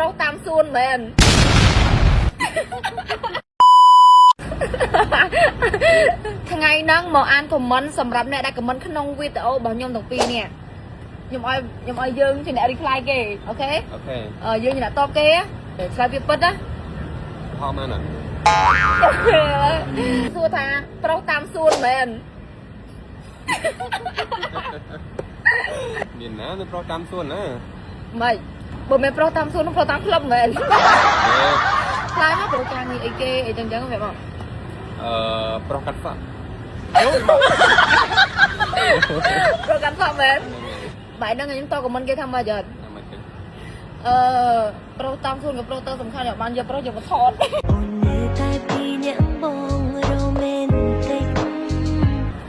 ប្រុសតាមសួនមែន ថ្ងៃហ្នឹងមកអាន comment សម្រាប់អ្នកដែល comment ក្នុងវីដេអូរបស់ខ្ញុំទាំងពីរនេះខ្ញុំឲ្យយើងជាអ្នក reply គេ OK? OK. អឺយើងជាអ្នកតបគេឆ្លើយវាពិតណា ហមណា សួរថាប្រុសតាមសួនមែន មានណាមានប្រុសតាមសួនណា ម៉េចបើមិនប្រុសតាមសួននោះប្រុសតាមក្លឹបមែន ទេ ឆ្លើយមកប្រុសការងារអីគេអីចឹងចឹងវាមក អឺប្រុសកាត់សក់ ប្រុសកាន់សក់មែនបែរហ្នឹងខ្ញុំត comment គេថាម៉េចអត់ តាមមិនទេ អឺប្រុសតាមសួនក៏ប្រុសទៅសំខាន់ឲ្យបានយកប្រុសយកមកថត អូននៅតែពីរអ្នកបងរមែនតិច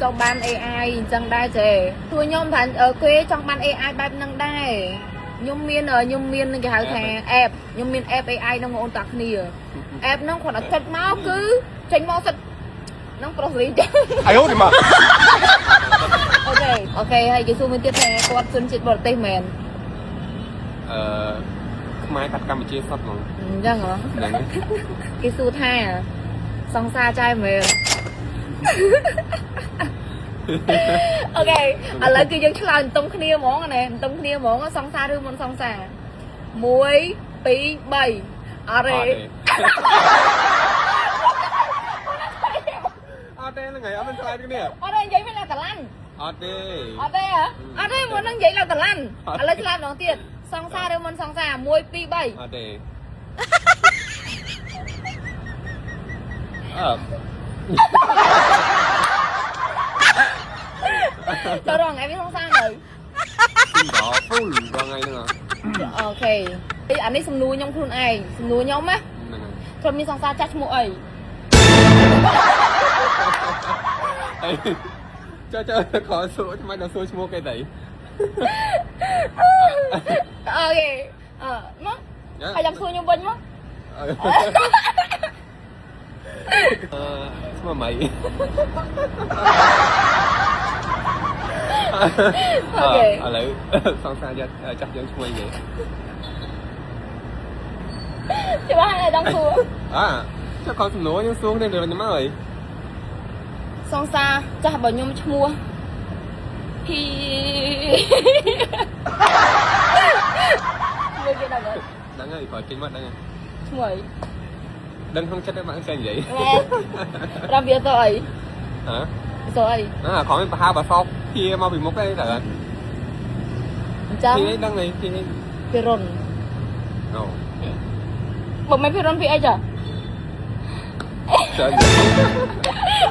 ចង់បាន AI អញ្ចឹងដែរចេទួខ្ញុំថាគេចង់បាន AI បែបហ្នឹងដែរខ្ញុំមានគេហៅថា app ខ្ញុំមាន app AI ហ្នឹងបងអូនតាគ្នា app ហ្នឹងគាត់តែចុចមកគឺចេញមកសិតហ្នឹងប្រុសសេរីចឹង 哎呦我的妈！ OK ហើយគេសួរមួយទៀតថាគាត់ជនជាតិបរទេសមែន អឺខ្មែរកាត់កម្ពុជាសុទ្ធហ្មង អញ្ចឹងហ៎ ហ្នឹង គេសួរថាសង្សារចែមែន OK ឥឡូវគឺយើងឆ្លើយតុំគ្នាហ្មងណាតុំគ្នាហ្មងសង្សារឬមិនសង្សារ1 2 3អត់ទេ អត់ទេហ្នឹងហើយអត់មានឆ្លើយគ្នា អត់ទេនិយាយមិនឡើងតឡាន់ អត់ទេ អត់ទេហ៎អត់ទេមុននឹងនិយាយឡើងតឡាន់ឥឡូវឆ្លើយម្ដងទៀតសង្សារឬមិនសង្សារ1 2 3 អត់ទេអឺ ទៅរងឯងមានសង្សារនៅ ដល់ full រងថ្ងៃហ្នឹង OK អានេះសំណួរខ្ញុំខ្លួនឯងសំណួរខ្ញុំណា ហ្នឹងហើយ ធ្លាប់មានសង្សារចាស់ឈ្មោះអី អីចុះចុះខោសួរថ្មីដល់សួរឈ្មោះគេទៅ OK អឺមកហើយចាំសួរខ្ញុំវិញមក អឺឈ្មោះម៉ៃ OK ឥឡូវសង្សារចាស់ចាស់យើងឈ្មោះអីគេ ច្បាស់ហើយដល់សួរ អាចុះខោសំណួរយើងសួរគ្នាទៅវិញមកអី សង្សារចាស់របស់ខ្ញុំឈ្មោះភីឈ្មោះគេដល់ហើយ ដឹងហើយគាត់ចេញមកដឹងហើយ ឈ្មោះអី ដឹងក្នុងចិត្តតែមកចេះនិយាយ ណែរំវាទៅអី ហ៎ ទៅអី អាខំប្រហើបាសោភៀមកពីមុខអីតើ អញ្ចឹង ភៀដឹងអីភៀ ពីរុន អូ បើមិនពីរុនពីអីចា ចា៎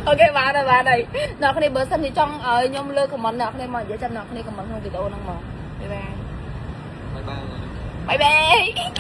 OK បានហើយបានហើយអ្នកគ្នាបើសិនជាចង់ឲ្យខ្ញុំលើក comment អ្នកគ្នាមកនិយាយចាំអ្នកគ្នា comment ក្នុងវីដេអូហ្នឹងមក bye bye. Bye bye. Bye bye.